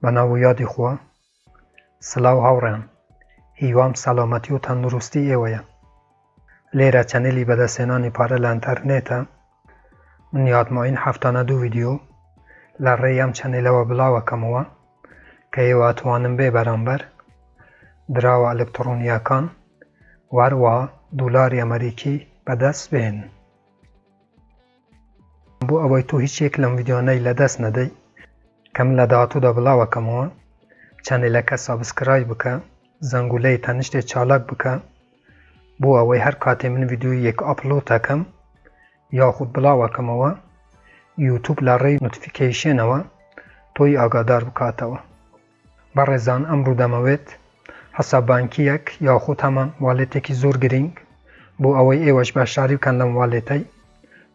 بە ناو و یادی خوا. سلاو هاوڕێیان هیوام سەلامەتی و تەندروستی ئێوەیە. لێرە channel ی بەدەستهێنانی پارە لە ئەنتەرنێتە. من یادماین هەفتانە دوو ڤیدیۆ لە ڕێی ئەم channel ەوە بڵاوەکەمەوە کە ئێوە ئەتوانن بێ بەرامبەر دراوە ئەلکتڕۆنییەکان و هەروەها دولاری ئەمەریکی بەدەست بهێنن. بۆ ئەوەی تۆ هیچ یەک لەم ڤیدیۆانەی لەدەست نەدەی کە من لە داهاتوودا بڵاوەکەمەوە، channel ەکە subscribe بکە، زەنگولەی تەنیشتێ چالاک بکە بۆ ئەوەی هەر کاتێ من ڤیدیۆیەک upload ئەکەم یاخود بڵاوەکەمەوە یوتوب لە ڕێی notification ەوە تۆی ئاگادار بکاتەوە. بەڕێزان ئەمڕو دەمەوێت حساب بانکیەک یاخود هەمان wallet ێکی زۆر گرینگ بۆ ئەوەی ئێوەش بەشداری بکەن لەم wallet ەی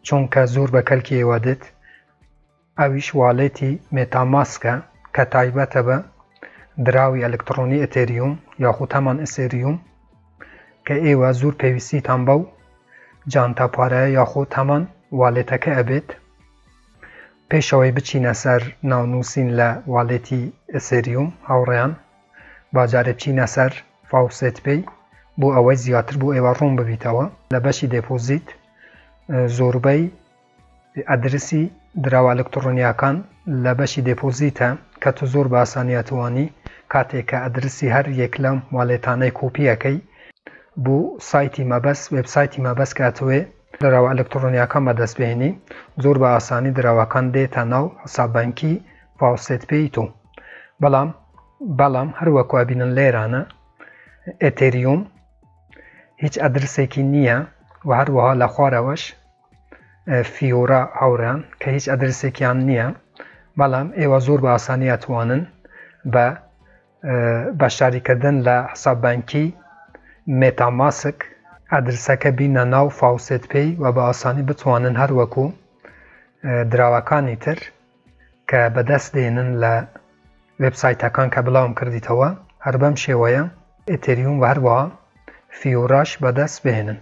چونکە زۆر بە کەلکی ئێوە دێت ئەویش wallet ی MetaMask ە کە تایبەتە بە دراوی ئەلکتڕۆنی ئەتێریوم یاخود هەمان ئەسێریوم کە ئێوە زۆر پێویستیتان بەو جانتا پارەیە یاخود هەمان wallet ەکە ئەبێت. پێش ئەوەی بچینە سەر ناونووسین لە wallet ی ئەسێریوم هاوڕێیان با جارێ بچینە سەر FaucetPay بۆ ئەوەی زیاتر بۆ ئێوە ڕوون ببیتەوە. لە بەشی deposit زۆربەی ئەدرسی دراوە ئەلکتڕۆنیاکان لە بەشی deposit ە کە تۆ زۆر بە ئاسانی ئەتوانی کاتێک کە ئەدرسی هەر یەک لەم wallet انەی کۆپی ئەکەی بۆ سایتی مەبەست وێبسایتی مەبەست کە ئەتەوێ دراوە ئەلکتڕۆنیاکان بەدەست بهێنی زۆر بە ئاسانی دراوەکان دێتە ناو حساب بانکی FaucetPay تۆ. بەڵام بەڵام هەر وەکو ئەبینن لێرانە ئێتێریوم هیچ ئەدرسێکی نییە و هەروەها لە خوارەوەش فیۆرا هاوڕێیان کە هیچ ئەدرسێکیان نییە، بەڵام ئێوە زۆر بە ئاسانی ئەتوانن بە بەشداریکردن لە حساب بانکی MetaMask ئەدرسەکە بینە ناو FaucetPay و بە ئاسانی بتوانن هەر وەکو دراوەکانی تر کە بەدەست دێنن لە وێبسایتەکان کە بڵاوم کردیتەوە هەر بەم شێوەیە ئێتێریوم و هەروەها فیۆراش بەدەست بهێنن.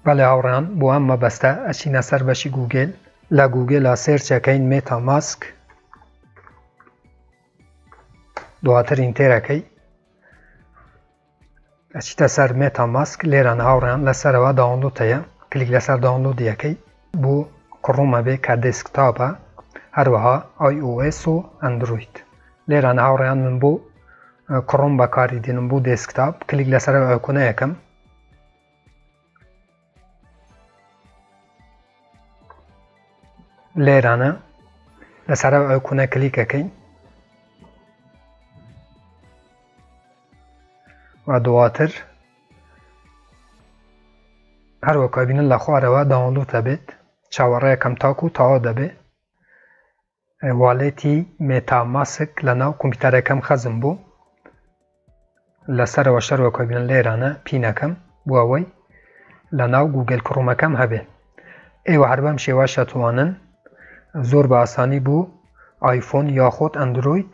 بەڵێ هاوڕێیان بۆ ئەم مەبەستە ئەچینە سەر بەشی گوگێل، لە گوگێلا search ئەکەین MetaMask، دواتر enter ەکەی ئەچیتە سەر MetaMask. لێرانە هاوڕێیان لەسەرەوە download هەیە، کلیک لەسەر download یەکەی بۆ کڕومە بێ کە desktop ە، هەروەها iOS و ئەندروید. لێرانە هاوڕێیان من بۆ کڕوم بەکاری دێنم بۆ desktop، کلیک لەسەر icon ە یەکەم. لێرانە لەسەر ئەو icon ە کلیکەکەین و دواتر هەروەکو ئەبینن لە خوارەوە download ئەبێت، چاوەڕێکەم تاکو تەواو دەبێت. wallet ی MetaMask لە ناو کۆمپیوتەرەکەم خەزم بوو، لەسەرەوە شەروەکو ئەبینن لێرانە pin ەکەم بۆ ئەوەی لە ناو گوگل کڕومەکەم هەبێ. ئێوە هەر بەم شێوەش ئەتوانن زۆر بە ئاسانی بۆ ئایفۆن یاخود ئەندرۆید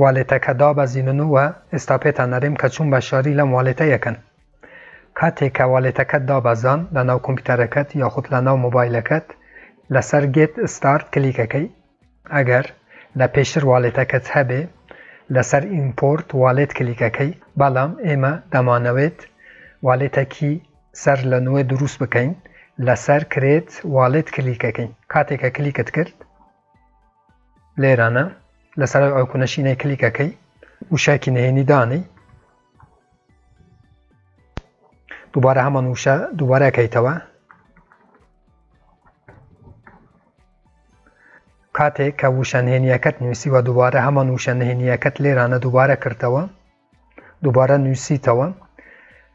wallet ەکە دابەزینن و ئێستا پێتان نەرێم کە چوون بەشداری لەم wallet ە یەکەن. کاتێک کە wallet ەکەت دابەزان لە ناو کۆمپیوتەرەکەت یاخود لە ناو مۆبایلەکەت لەسەر get start کلیکەکەی، ئەگەر لە پێشتر wallet ەکەت هەبێ لەسەر import wallet کلیکەکەی، بەڵام ئێمە دەمانەوێت wallet ەکی سەر لە نوێ دروست بکەین لەسەر create wallet کلیکەکەین. کاتێک کە کلیکت کرد لێرانە لەسەر ئەو icon ە شینەی کلیکەکەی وشەکی نهێنی دانی، دووبارە هەمان وشە دووبارە ئەکەیتەوە. کاتێک کە وشە نهێنیەکەت نووسی و دووبارە هەمان وشە نهێنیەکەت لێرانە دووبارە کردەوە، دووبارە نووسیتەوە،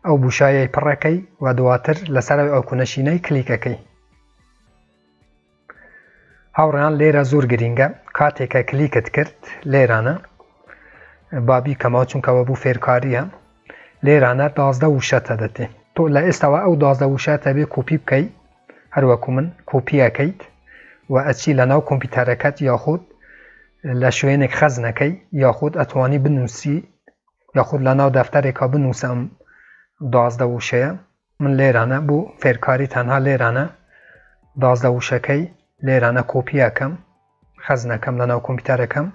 ئەو بوشایەی پڕەکەی و دواتر لەسەر ئەو icon ە شینەی کلیکەکەی. هاوڕێیان لێرە زۆر گرینگە کاتێک کە کلیکت کرد لێرانە بابی کەمەوە چونکەوە بوو فێرکاریە، لێرانە 12 وشە تەدەتێ. تۆ لە ئێستاوە ئەو 12 وشە تەبێ کۆپی بکەی، هەروەکو من کۆپی ئەکەیت و ئەچی لە ناو کۆمپیوتەرەکەت یاخود لە شوێنێک خەزنەکەی، یاخود ئەتوانی بنووسی، یاخود لە ناو دەفتەرێکا بنووسم 12 وشەیە. من لێرانە بۆ فێرکاری تەنها لێرانە 12 وشەکەی لێرانە کۆپی ئەکەم، خەزنەکەم لەناو کۆمپیوتەرەکەم.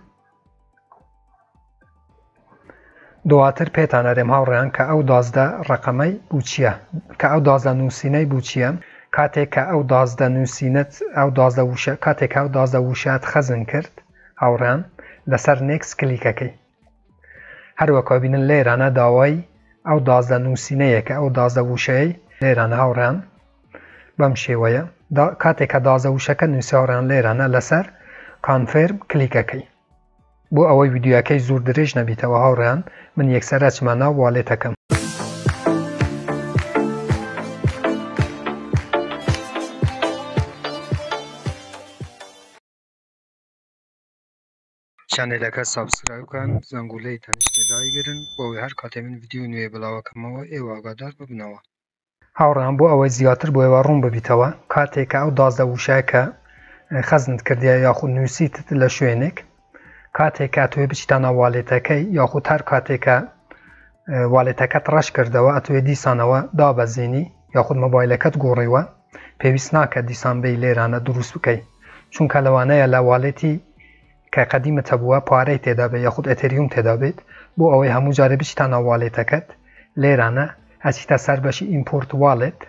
دواتر پێتان ئەرێم هاوڕێیان کە ئەو 12 ڕەقەمەی بوو چییە، کە ئەو 12 نووسینەی بوو چییە. کاتێک کە ئەو 12 نووسینەت، ئەو 12 وشە، کاتێک ئەو 12 وشەت خەزن کرد هاوڕێیان، لەسەر next کلیکەکەی هەروەکە بینن لێرانە داوای ئەو 12 نووسینەیە کە ئەو 12 وشەیە لێرانە هاوڕێیان بەم شێوەیە. کاتێک کە 12 وشەکە نووسی هاوڕێیان لێرانە لەسەر confirm کلیکەکەی. بۆ ئەوەی ڤیدیۆیەکەی زۆر درێژ نەبیتەوە هاوڕێیان، من یەکسەر ئەچمە ناو wallet ەکەم. channel ەکە subscribe بکەن، زەنگولەی تەنیشتێ دایگرن بۆ ئەوەی هەر کاتێ من ڤیدیۆی نوێ بڵاوەکەمەوە ئێوە ئاگادار ببنەوە. هاوڕێیان بۆ ئەوەی زیاتر بۆ ئێوە ڕوون ببیتەوە، کاتێک کە ئەو 12 وشەیە کە خەزنت کردیە یاخود نووسیتت لە شوێنێک، کاتێک کە ئەتوێ بچیتە ناو wallet ەکەی یاخود هەر کاتێک کە wallet ەکەت ڕەش کردەوە ئەتوێ دیسانەوە دابەزینی یاخود مۆبایلەکەت گۆڕیوە، پێویست ناکە دیسان بێی لێرانە دروست بکەی، چونکە لەوانەیە لە wallet ی کە قەدیمت هەبووە پارەی تێدا بێت یاخود ئەتێریوم تێدا بێت. بۆ ئەوەی هەموو جارێ بچیتە ناو wallet ەکەت لێرانە ئەچیتە سەر بەشی import wallet،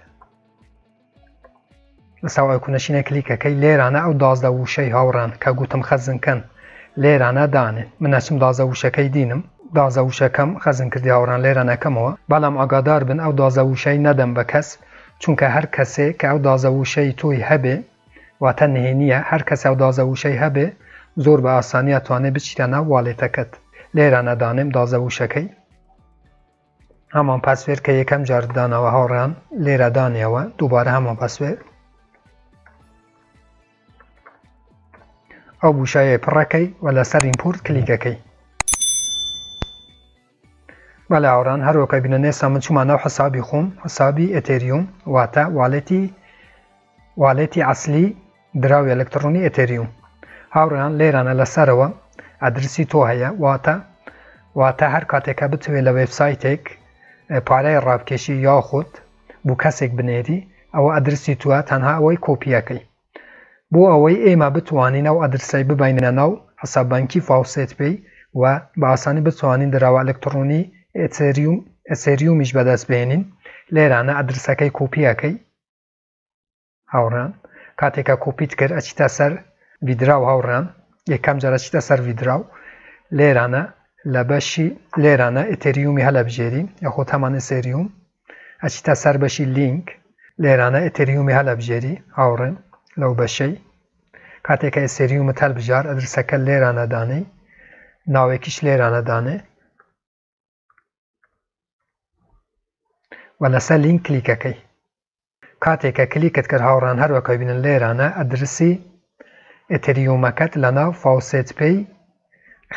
لەسەر ئایکۆنەشینە کلیکەکەی لێرانە ئەو 12 وشەی هاوڕان کە گوتم خەزنکەن لێرانە دانێن. من ئەچم 12 وشەکەی دینم، 12 وشەکەم خەزن کردی هاوڕان لێرانەکەمەوە. بەڵام ئاگادار بن ئەو 12 وشەی نەدەم بە کەس، چونکە هەر کەسێک کە ئەو 12 وشەی تۆی هەبێ، واتە نهێنیە، هەر کەس ئەو 12 وشەی هەبێ زۆر بە ئاسانی ئەتوانێ بچیتە ناو wallet ەکەت. لێرانە دانێم 12 وشەکەی، هەمان password کە یەکەم جار داناوە هاوڕێیان لێرە دانیەوە، دووبارە هەمان password. ئەو بوشایە پڕەکەی و لەسەر import کلیکەکەی. بەڵێ هاوڕێیان، هەروەکە بینە ئێستا من چوومە ناو حسابی خۆم، حسابی ئەتێریوم، واتە wallet ی ئەسلی دراوی ئەلکترۆنی ئەتێریوم. هاوڕێیان لێرانە لەسەرەوە ئەدرسی تۆ هەیە، واتە هەر کاتێکە بتوێ لە وێبسایتێک پارەی ڕابکێشی یاخود بۆ کەسێک بنێری، ئەوە ئەدرسی توە، تەنها ئەوەی کۆپیەکەی. بۆ ئەوەی ئێمە بتوانین ئەو ئەدرسەی ببینە ناو حساب بانکی FaucetPay و بە ئاسانی بتوانین دراوە ئەلکترۆنی ئەتێریومیش بەدەست بێنین، لێرانە ئەدرسەکەی کۆپیەکەی هاوڕێیان. کاتێکە کۆپیت کرد ئەچیتە سەر withdraw هاوڕێیان، یەکەم جار ئەچیتە سەر withdraw، لێرانە لە بەشی لێرانە ئەتێریومی هەلەبژێری یاخود هەمان ئەسێریوم، ئەچیتە سەر بەشی لینک، لێرانە ئەتێریومی هەلەبژێری هاوڕێن لەو بەشەی. کاتێکە ئەسێریومت هەلبژار ئەدرسەکە لێرانە دانێ، ناوێکیش لێرانە دانێ و لەسەر لینک کلیکەکەی. کاتێکە کلیکت کرد هاوڕان هەروەکە بینن لێرانە ئەدرسی ئەتێریومەکەت لەناو FaucetPay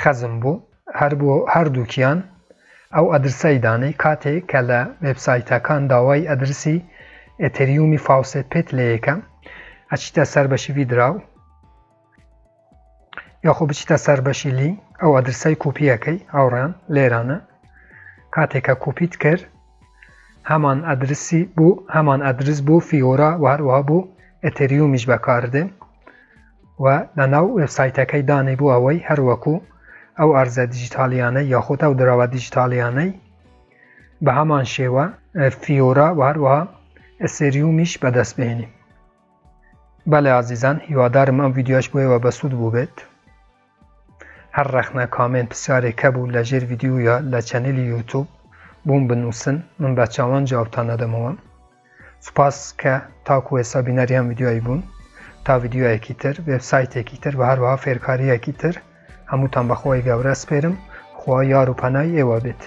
خەزم بوو، هەر بۆ هەردووکیان ئەو ئەدرسەی دانەی. کاتێک کە لە وێبسایتەکان داوای ئەدرسی ئەتێریومی FaucetPay ت لێیەکە، ئەچیتە سەر بەشی withdraw یاخۆ بچیتە سەر بەشی لینک، ئەو ئەدرسەی کۆپیەکەی هاوڕێیان لێرانە. کاتێکە کۆپیت کرد هەمان ئەدرسی بوو، هەمان ئەدرس بۆ فیۆرا و هەروەها بۆ ئەتێریومیش بەکاردێ و لەناو وێبسایتەکەی دانێ بۆ ئەوەی هەروەکو ئەو ئەرزە دیجیتالیانەی یاخود ئەو دراوە دیجیتالیانەی بە هەمان شێوە فیۆرا و هەروەها ئەسێریومیش بەدەست بهێنی. بەڵێ ئازیزان، هیوادارم ئەم ڤیدیۆش بۆ ئێوە بەسوود بوو بێت. هەر ڕەخنە، comment، پرسیارێک هەبوو لە ژێر ڤیدیۆیە لە channel ی یوتوب بووم بنووسن، من بە چاوان جوابتان نەدەمەوە. سوپاس کە تاکو ئێستا بینەری ئەم ڤیدیۆی بوون. تا ڤیدیۆیەکی تر، وێبسایتێکی تر و هەروەها فێرکاریەکی تر، هەمووتان بەخوای گەورە سپێرم. خوا یار و پەنای ئێوە بێت.